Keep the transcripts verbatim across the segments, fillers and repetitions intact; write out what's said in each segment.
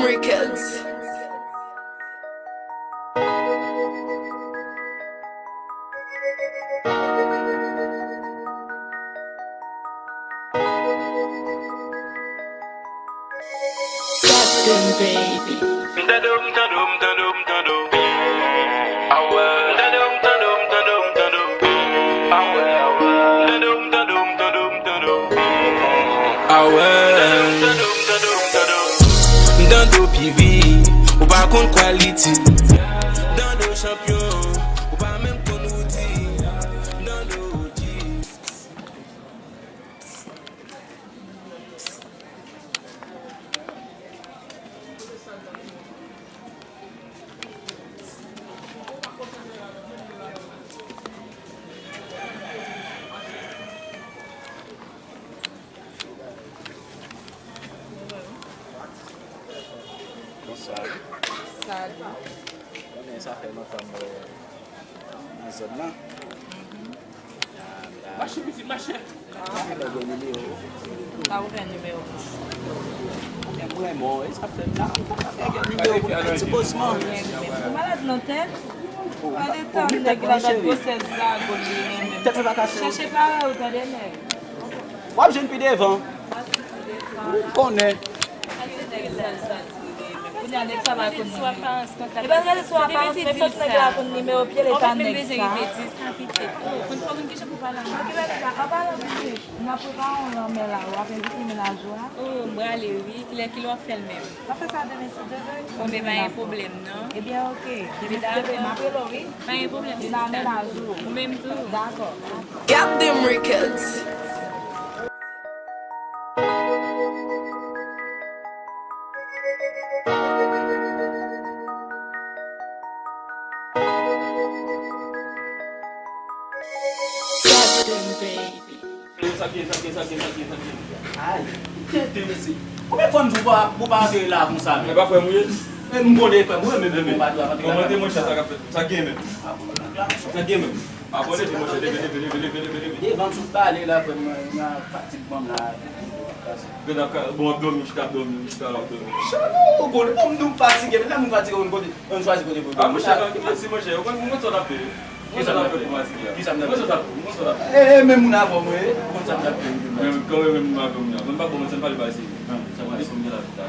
Records. Captain Baby. M tande w, m tande w, m tande w, m tande w. Awe. M tande w, m tande w, m tande w, m tande w. Awe, awe. M tande w, m tande w, m tande w, m tande w. Awe. M tande w, m tande w, m tande w, m tande w. M tande w P V, ou pa konn quality. M tande w chanpyon, ou pa menm konn Roody. M tande w O G. Bonswa. Salut. Konnen sa fè lontan m wè nan zòn nan. Mache pitit, mache. Sa ou gen nimewo? Sa ou fè nimewo? Mwen, mwen, e sa fè m la, m ta ka fè gen nimewo pou l fè ti pozman. Ou malad nan tèt? Gade tan nèg la, gad gwosè zago li renmen. Tèt mwen pa kase. Chèche parèy ou, tande nèg. W ap jwenn pi devan. Ou konnen. Kounye a nèg sa va konn nimewo. E pa gade sou aparans, men fòk nèg la konn nimewo pye l, e pa nèg sa. An palan pitit, n ap prepare yon lanmè la, w ap envite mennaj ou a? Oh, m prale wi. Kilè, kilè w ap fè l menm? W ap fè sa demen si Dye vle. Bon, men pa gen pwoblèm non. Ebyen, oke. Demen si Dye vle, m ap rele w wi. Pa gen pwoblèm sista. Ou menm tou. Dakò. Gap Dem Records. Sa k gen, sa k gen, sa k gen, sa k gen, sa k gen, sa k gen? Ay, tete mesye. Konbyen fwa m di w pa, pou pa antre la konsa menm? E pa frè m ou ye? E m konnen frè m ou ye, men bon, pa di w ap antre la. Kòmante monchè, sa k ap fèt? Sa k gen menm? Sa k gen menm? Abòne tou monchè, leve, leve, leve. Devan m sot pale la, frè m, nan fatig ban m la. Gad ap ka, bon, w ap dòmi, w chita ap dòmi, w chita la w ap dòmi. Chano, ou konnen, bon, m di w m fatige, men lè moun fatige, ou konn kote, ou konn chwazi kote pou w dòmi. A, monchè, pa gen mati, monchè, ou konn, ou konn sa w t ap fè. Ou konn sa w t ap fè pou mati a. Kisa m t ap fè? Ou konn sa w t ap fè. E, e, menm moun avè w, e, ou konn sa m t ap fè. Men, kanmenm, menm moun avè w, moun avè w. Mwen pa bon, mwen, sa m pale ba isi. Sa pase. Mwen devan m gen la pita.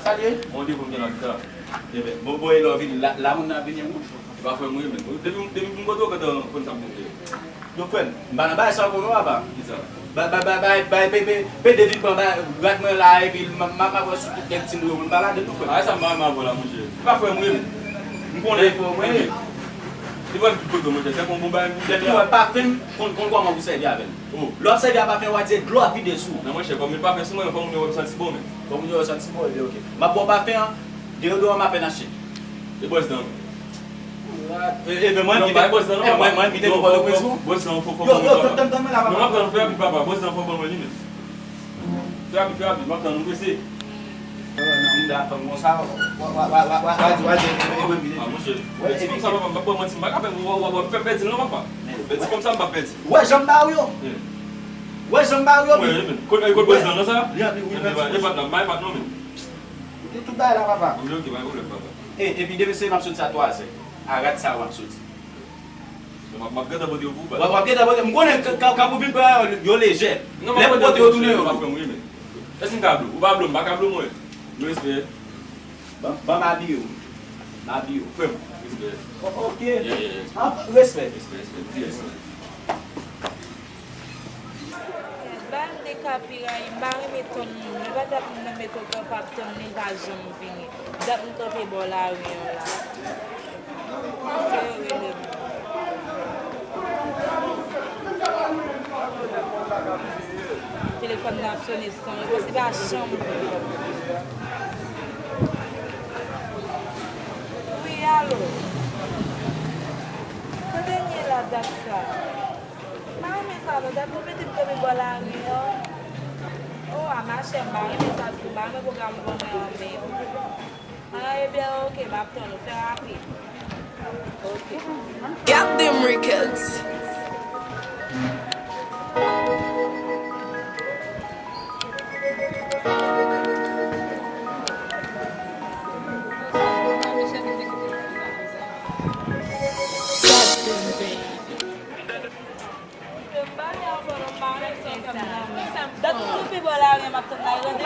Sa l ye? Mwen devan m gen la pita. Ebyen, bon, bon, e lè w vini, la, la moun nan ap vini, non? E pa frè m ou ye, men. Depi, depi m kote w, kote w konn sa m te fè. Yo, frè m, m pa nan bagay sa ankò non, papa. Kisa? Bay, bay, bay, bay, bay, pe, pe, pe David pran, bay, rad mwen la, epi m, m, m, m ap wè sou tout nèg Timbou yo, m pa ladann non, frè m. A, sa m pa renmen avè w la, monchè. E pa frè m ou ye, men. M konnen. E frè m ou ye. Li pral tout kote, monchè. Se yon bon bagay, monchè. Depi w wè pafen, konn, konn kòman pou sèvi avè l. Oh. Lè w ap sèvi a pafen, w a di dlo ap vide sou ou. Non, monchè, kòm li pafen sou mwen, fò moun yo wè m santi bon, men. Fò moun yo wè w santi bon, ebyen, oke. M ap ba w pafen an, deyodoran m apèn achte. E bwòs dan? E, e, men mwen envite, mwen, mwen envite nou Pòtoprens, non? Bwòs dan, fò, fò, yo, yo, tann, tann, tann mwen la, papa. Non, m ap tann, fè rapid, papa. Bwòs dan, fò ban mwen li, men. Fè rapid, fè rapid, m ap tann ou prese. Nan moun da fanm konsa, w a, w a, w a di, w a di, e, e, mwen envite. A, monchè. Ti fanm sa, papa, m p ap ba w manti, m pa ka fè, w, w, w, w ap fè pèdi l, non, papa. Ti fanm sa, m p ap pèdi. Ou wè jan m ba w yo? Ou wè jan m ba w yo? Wi, men. Kot, kot bwòs dan nan sa? Li anpil, wi, men. E pa, e pa, m pa, e pa, non, men. Ou te tout bagay la, papa. Oke, oke, pa gen pwoblèm, papa. E, epi demen se m ap soti a twazè. A rad sa a w ap soti. M ap, m ap gentan pote yo pou ou, papa. W ap, w ap gentan pote. M konnen kan, kan, kan ou vin pran yo, yo lejè. Lè pou pote yo tounen yo. Non, m ap pote yo, monchè, m pa frè m ou ye, men. Èske m ka blo? Ou pa blo, m pa ka blo, mwen. Yo respè. Ban, ban m abiye w. M abiye w. Frè m, respè. O-, oke. Yeah, yeah, yeah. Ah, respè. Respè, respè. Respè. Ba m de kapiray, m pa renmen tann moun. E pa dat moun nan mete w kanpe ap tann li, li pa janm vini. Dat m kanpe bò lari an la. Panse yo rele m. Telefòn nan ap sonnen san reponn, se pa janm. Wi, alo. Kote n ye la dat sa? M pa renmen sa non, dat nou mete m kanpe bò lari an. O, a machè, m pa renmen sa ditou, m pa renmen pwogram bonè an menm. A, ebyen, oke, m ap tann ou, fè rapid. Oke. Gap Dem Records.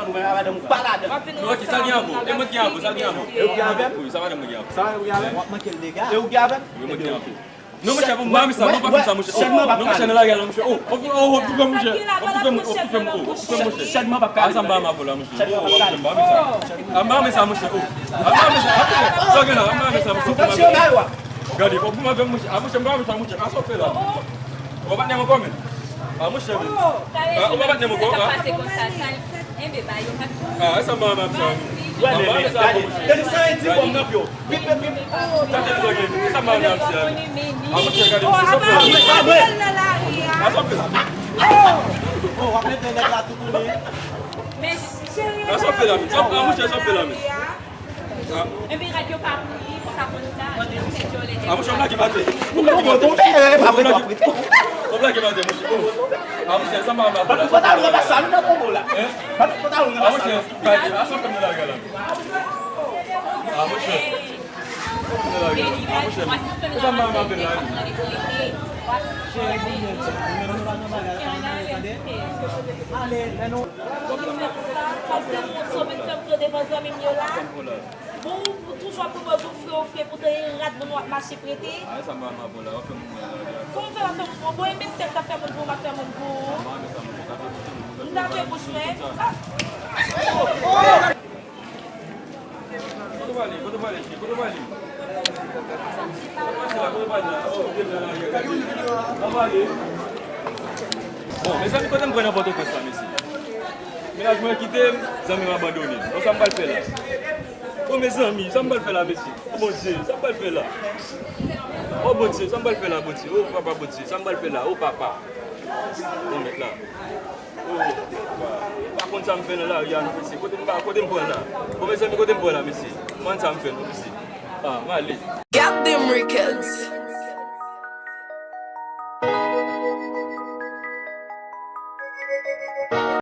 konprann, ou menm a madanm ou pa ladan. Non, ki sa gen avè w? E mwen ki gen avè w, sa gen avè w? E ou gen avè m? Wi, sa madanm mwen gen avè w. Sa ou gen avè m? W ap manke l dega. E ou gen avè m? Wi, mwen gen avè w. Non, monchè, pou m pa met sa, non, pa fè sa, monchè. Non, monchè, nan lari a la, monchè. Oh, oh, oh, oh, toufe m, monchè. Oh, toufe m, oh, toufe m, oh, toufe m, monchè. Chèlman p ap ka. Ah, sa m pa avè w la, monchè. Oh, oh, m pa met sa, monchè. Oh, m pa met sa, monchè. Oh, m pa met sa, monchè. Sa w gen la, m pa met sa, monchè. Gade, oh, pou m avè m, monchè. Ah, monchè, m pa met sa, monchè. Ah, sa w fè la. Ou pa patnè m ankò, men. Ah, monchè, men. Ah, ou pa patnè m ankò, ah. Ah, sa m pa avè m sa. Wè, men, men, gade. Tèl sa e di kòm nan pye w. Pip, pip, pip. Sa te di sa gen. Sa m pa avè m sa. Ah, monchè, gade, monchè, sa fè la. Ah, sa fè la. Oh, w ap mete nèg la tou tounen. Ah, sa fè la, men. Sa, ah, monchè, sa fè la, men. Epi rad yo pa pouri, fòk aprann sa. Ah, monchè, w lage m atè. W lage m atè. W lage m atè, monchè. Oh. Ah, monchè, sa m pa renmen avè w la. Pantalon nan pa sa, nou nan konbo la. Hein? Pantalon nan pa sa. Ah, monchè, gade, a sa fè m nan lari la. Ah, monchè. Sa m pa renmen avè l la. Fè m sa, fè m te konsome, fè m pran devan zanmi m yo la. Bon, ou toujou ap pwopoze ou fre, ou fre, poutan e rad moun w ap mache prete. Ah, sa m pa renmen avè w la, w ap fè moun mwen la. Kòman fè w ap fè moun mwen? Bon, e mesye k ap fè moun pou ou, m ap fè moun pou ou. M tape bouch mwen. Kote w ale? Kote w ale? Kote w ale? Kote w ale? Kote w ale? Oh, kote w ale? Bon, mezanmi, kote m pran nan Pòtoprens la, mesye? Mennaj mwen kite m, zanmi m abandone m. Bon, sa m pral fè la? Oh, mezanmi, sa m pral fè la, mesye? Oh, Bondye, sa m pral fè la? Oh, Bondye, sa m pral fè la, Bondye? Oh, papa Bondye, sa m pral fè la? Oh, papa. Bon, mèt la. Oh, papa. M pa konn sa m fè nan lari a, non, mesye. Kote m pa, kote m pran la? Bon, mezanmi, kote m pran la, mesye? M pa konn sa m fè, non, mesye. Ah, m ale. Got them records.